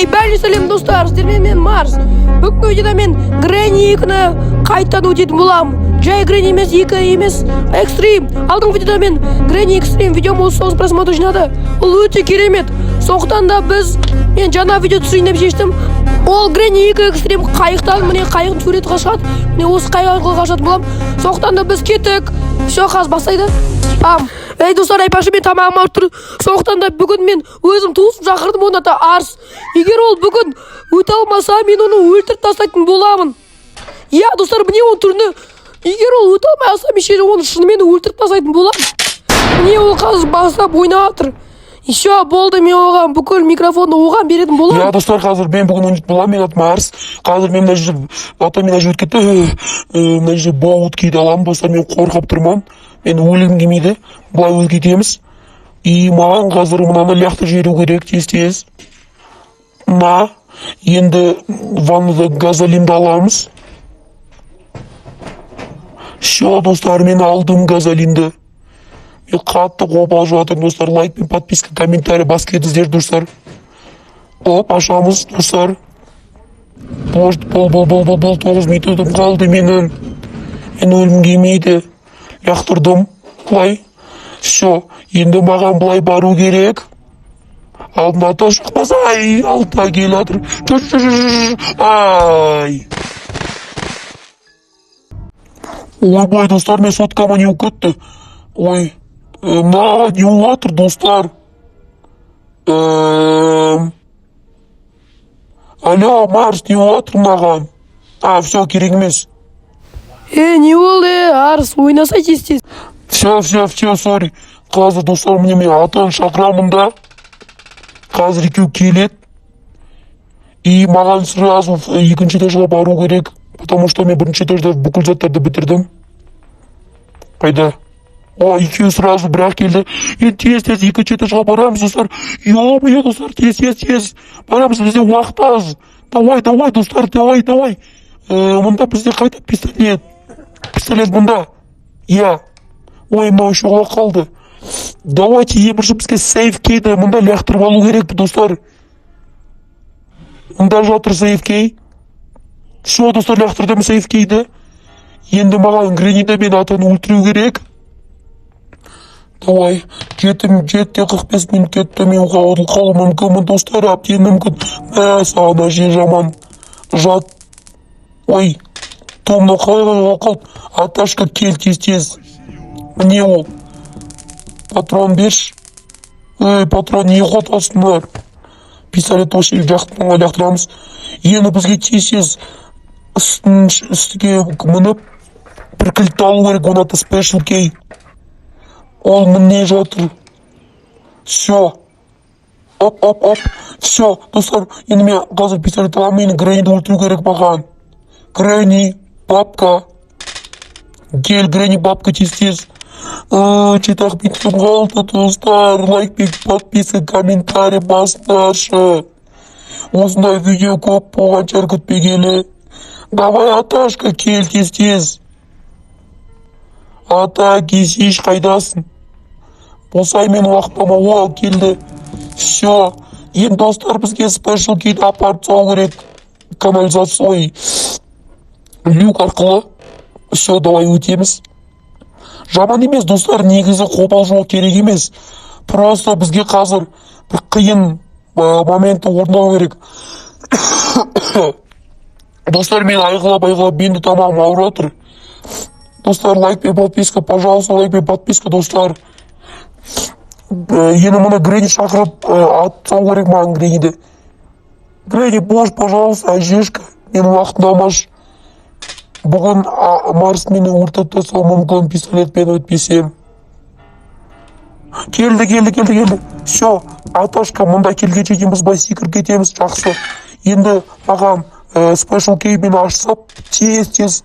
Эй, бәріне сәлем, достар, сіздермен мен, Марс. Бүгінгі видеода мен Грэнни 2-ні қайтадан өтетін боламын. Жай Грэнни емес, 2 емес, Экстрим. Алдыңғы видеода мен Грэнни Экстрим видеом 39 просмотр жинады. Ол өте керемет. Сондықтан да мен жаңа видео түсірейін деп шештім. Ол Грэнни 2 Экстрим қайықтан, міне, қайықтың суреті шығады. Міне, осы қайық арқылы қашатын боламын. Сондықтан да біз кеттік. Все, қазір бастайды. Пам. Ей, достар, айтпақшы, мен тамағым ауырып тұр. Сондықтан да бүгін мен өзім туысым шақырдым, оның аты Арс. Егер ол бүгін өте алмаса, мен оны өлтіріп тастайтын боламын. Иә, достар, міне оның түріне. Егер ол өте алмай қалса, мен ше оны шынымен өлтіріп тастайтын боламын. Міне, ол қазір бастап ойнап жатыр. Еще болды, мен оған бүкіл микрофонды оған беретін боламын. Иә, достар, қазір мен бүгін ойнайтын боламын. Менің атым Арс. Қазір мен мына жерде, ата, мына жерге өтіп кетті. Мына жерде боут киді аламын, достар. Мен қорқып тұрмын, мен өлгім келмейді. Былай өтіп кетеміз. И маған қазір мынаны лақтырып жіберу керек тез тез на. Енді ваннада газолинді аламыз. Все, достар, мен алдым газолинді. Мен қатты қобалжып жатырмын, достар. Лайк пен подписка, комментарий басып кетіңіздер, достар. Оп, ашамыз, достар. Бол, бол, бол, бол, бол, бол. 9 минутым қалды менің. Мен өлгім келмейді. Лақтырдым былай. Все, енді маған былай бару керек. Алдында ата шықпаса. Ай, алдында келе жатыр. Жүр, жүр, жүр, жүр. Ай, ойбай, достар, мен соткама не болып кетті? Ой, мына не болып жатыр, достар? Алло, Марс, не болып жатыр мынаған? А, все, керек емес. Е, не болды, Арс, ойнасай тез тез. Все, все, все, сори. Қазір, достар, міне, мен атаны шақырамын да, қазір екеуі келеді. И маған сразу екінші этажға бару керек, потому что мен бірінші этажда бүкіл заттарды бітірдім. Қайда? О, екеуі сразу бірақ келді. Енді тез тез екінші этажға барамыз, достар. Ё-моё, достар, тез, тез, тез барамыз, бізде уақыт аз. Давай, давай, достар, давай, давай. Мында бізде қайда пистолет? Пистолет мында, иә. Ой, мынау еще құлап қалды. Давайте, ең бірінші бізге safe key ді мында лақтырып алу керек, достар. Мында жатыр safe key. Все, достар, лақтырдым safe key ді. Енді маған Гренниді мен атаны өлтіру керек. Давай, 7:45 кетті. Мен қалуым мүмкінмін, достар, әбден мүмкін. Мә саған, әже, жаман жат. Ой, то мынау қалай қалай қалды? Аташка, кел тез тез. Міне, ол патрон берші. Ей, патрон не қотасыңдар? Пистолет осы жерге жақтан лақтырамыз. Енді бізге тез тез үстіге мініп, бір кілтті алу керек. Оның аты special key. Ол міне жатыр. Все, оп, оп, оп. Все, достар, енді мен қазір пистолет аламын. Енді Гренниді өлтіру керек маған. Гренни бабка, кел, Гренни бабка, тез тез. 7 ақ минутым қалды, достар. Лайк пен подписка, комментарий басыңдаршы. Осындай видео көп болған шығар күтпегелі. Давай, аташка, кел тез тез. Ата, келсейші, қайдасың? Босай, мен уақытыма. О, келді. Все, енді, достар, бізге special key ді апарып тастау керек канализация, ой, люк арқылы. Все, давай, өтеміз. Жаман емес, достар, негізі қобалжу керек емес. Просто бізге қазір бір қиын моментті орындау керек. Достар, мен айғайлап айғайлап менің тамағым ауырып жатыр. Достар, лайк пен подписка, пожалуйста, лайк пен подписка, достар. Енді мына Гренни шақырып, атып тастау керек маған Гренниді. Гренни, бош, пожалуйста, әжешка, менің уақытымды алмашы. Бүгін Марс мені өлтіріп тастауы мүмкін пистолетпен өтпесем. Келді, келді, келді, келді. Все, аташка мұнда келгенше дейін біз былай секіріп кетеміз. Жақсы. Енді маған special key мен ашсап, тез тез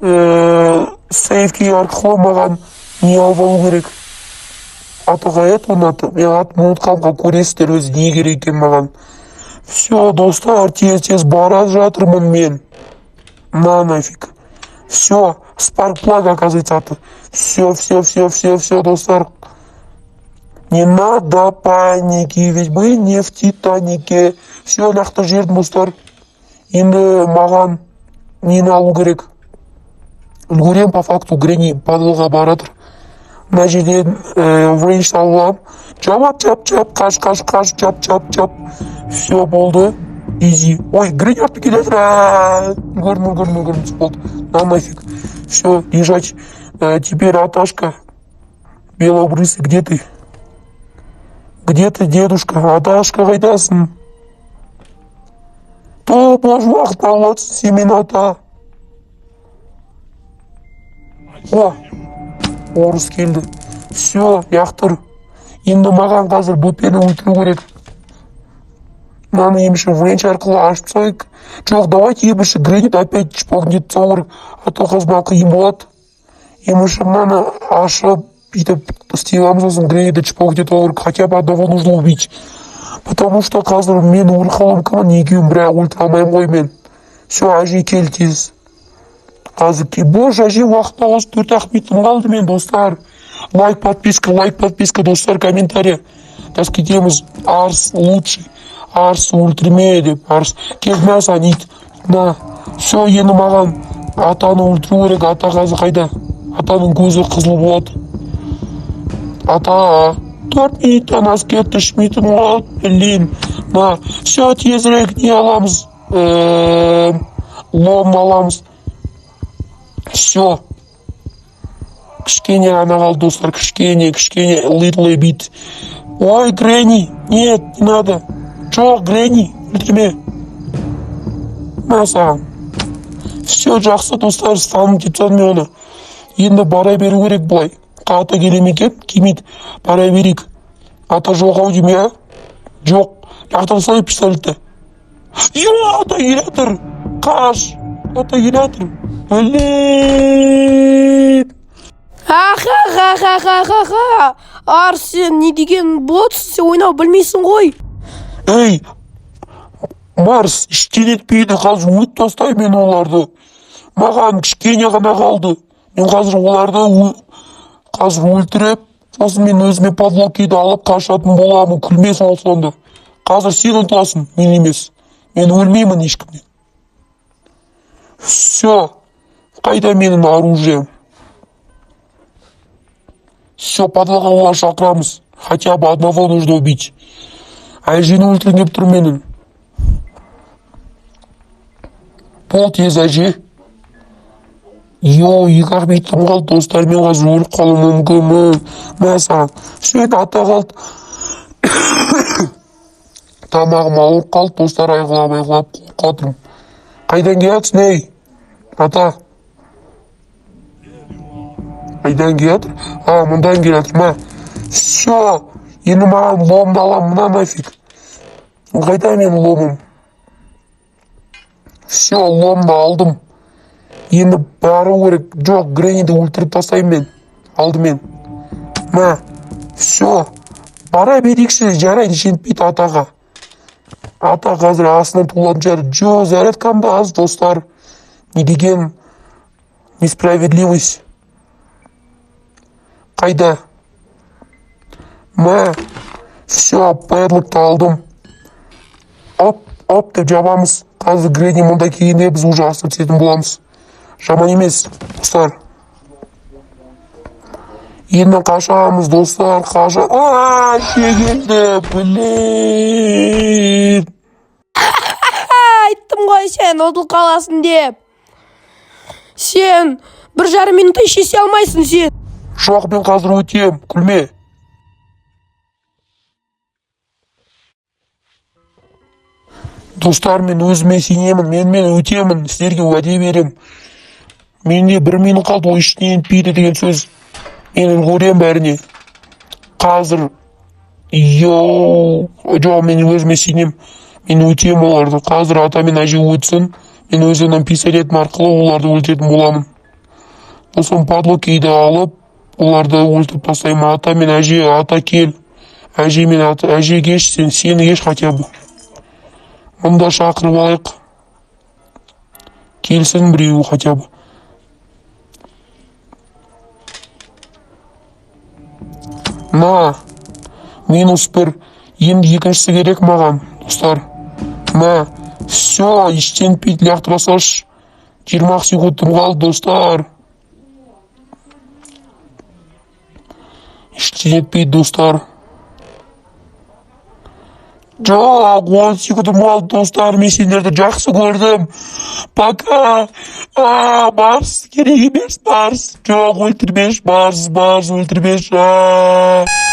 safe key арқылы маған не алып алу керек? Аты қалай еді оның, аты? Мен атын ұмытып қалдым. Көресіздер өзі не керек екенін маған. Все, достар, тез тез бара жатырмын мен. На нафиг. Все, Spark Plug, оказывается, аты. Все, все, все, все, все, достар. Не надо паники, ведь мы не в Титанике. Все, лақтырып жібердім, достар. Енді маған нені алу керек? Үлгерем по факту, Гренни подвалға баратыр. Мына жерден вренч алып аламын. Жап, жап, жап, қаш, қаш, қаш, жап, жап, жап. Все, болды. Изи. Ой, Гренни артып келе жатыр. Үлгердім, үлгердім, үлгердім. Болды. На нафиг. Все, лежать. Теперь Аташка. Белобрысый, где ты? Где ты, дедушка? Аташка, қайдасың? То, боже, уақыт алып жатсың сен мені, ата. О, орыс келді. Все, лақтыр. Енді маған қазір бөпені өлтіру керек. Мынаны емші вренч арқылы ашып тастайық. Жоқ, давайте емші Гренниді опять чпокнет тастау керек. А то қазір маған қиын болады. Емші мынаны ашып, бүйтіп істей аламыз, сосын Гренниді чпокнет керек. Хотя бы одного нужно убить. Потому что қазір мен өліп қалуым мүмкін, екеуін бірақ өлтіре алмаймын ғой мен. Все, әже, кел тез. Қазір, боже, әже, уақыт ауыз, 4-ақ минутым қалды мен, достар. Лайк, подписка, лайк, подписка, достар, комментарий. Қазір кетеміз. Арс лучший. Арс өлтірме деп. Арс. Кел, мә саған ит. На. Все, енді маған атаны өлтіру керек. Ата қазір қайда? Атаның көзі қызыл болады. Ата. 4 минуттан асып кетті, 3 минутым қалды. Блин. На. Все, тезірек не аламыз? Лом аламыз. Все. Кішкене ғана қалды, достар. Кішкене, кішкене. Little bit. Ой, Гренни. Нет, не надо. Жоқ, Гренни. Өлтірме. Мә саған. Все, жақсы, достар. Станып кетіп тастадым мен оны. Енді бара беру керек былай. Ата келе ме екен? Келмейді. Бара берейік. Ата жоқ ау деймін, иә? Жоқ. Лақтыра салайық пистолетті. Йо, ата келе жатыр. Қаш. Ата келе жатыр. Блин. Ха-ха-ха-ха-ха-ха. Арс, сен не деген ботсың, сен ойнау білмейсің ғой. Ей, Марс, ештеңе етпейді, қазір өт тастаймын мен оларды. Маған кішкене ғана қалды. Мен қазір оларды қазір өлтіріп, сосын мен өзіме падлокиді алып қашатын боламын. Күлме сол сонда. Қазір сен ұтыласың, мен емес. Мен өлмеймін ешкімнен. Все. Қайда менің оружием? Все, подвалға олар шақырамыз. Хотя бы одного нужно убить. Әжені өлтіргім келіп тұр менің. Бол тез, әже. Йо, 2-ақ минутым қалды, достар, мен қазір өліп қалуым мүмкін. Мә саған. Все, енді ата қалды. Тамағым ауырып қалды, достар, айғылап, айғылап қорқып жатырмын. Қайдан келатсың, ей? Ата. Қайдан келатыр? А, мындан келатыр, ма. Все. Енді маған ломды аламын, мына нафиг. Қайда менің ломым? Все, ломды алдым. Енді бару керек. Жоқ, Гренниді өлтіріп тастаймын мен. Алдымен. Мә. Все. Бара берейікші, жарайды, жетпейді атаға. Ата қазір астынан туылатын шығар. Жо, зарядкам да аз, достар. Не деген несправедливость. Қайда? Мә. Все, падлокты алдым. Оп, оп деп жабамыз. Қазір Гренни мұнда келгенде біз уже астына түсетін боламыз. Жаман емес, достар. Енді қашамыз, достар, қаша. А, келді, блин. Айттым ғой сен ұтылып қаласың деп. Сен 1,5 минутта шеше алмайсың сен. Жоқ, мен қазір өтем, күлме. Достар, мен өзіме сенемін, мен өтемін, сіздерге уәде берем. Менде 1 минут қалды, ол ештеңе етпейді деген сөз. Мен үлгерем бәріне. Қазір, йоу, жоқ, мен өзіме сенем. Мен өтем оларды. Қазір ата мен әже өтсін. Мен өзімнің пистолетім арқылы оларды өлтіретін боламын. Сосын падлокиді алып, оларды өлтіріп тастаймын. Ата мен әже, ата кел. Әже мен ата, әже кеш, сен, сені кеш хотя бы. Мұнда шақырып алайық. Келсін біреуі хотя бы. На. Минус 1. Енді екіншісі керек маған, достар. Мә, все, ештеңе етпейді, лақтыра салшы. 20 секундым қалды, достар. Ештеңе етпейді, достар. Жоқ, 10 секундым қалды, достар. Мен сендерді жақсы көрдім. Пока. А, Барс, керек емес, Барс. Жоқ, өлтірмеші, Барс, Барс, өлтірмеші. А, а.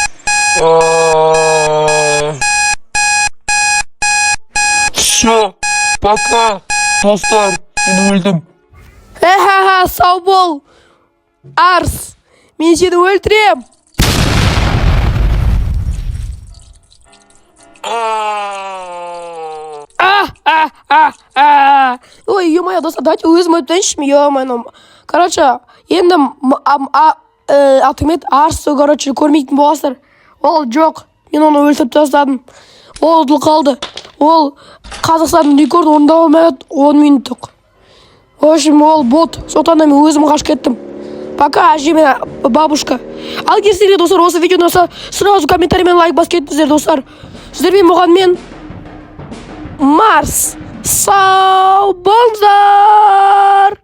Все, пока, достар. Мен өлдім. Ха-ха, сау бол, Арс. Мен сені өлтірем. А. А, а, а, а. Ой, ё-моё, достар, давайте өзім өтейінші, ё-моё. Короче, енді аты кім еді? Арсты, короче, көрмейтін боласыздар. Ол жоқ, мен оны өлтіріп тастадым. Ол ұтылып қалды. Ол Қазақстанның рекордын орындау алмай 10 минуттық. В общем, ол бот. Сондықтан да мен өзім қашып кеттім. Пока, әже мен бабушка. Ал егер сіздерге, достар, осы видео ұнаса, сразу комментарий мен лайк басып кетіңіздер, достар. Сіздермен болған мен, Марс. Сау болыңыздар!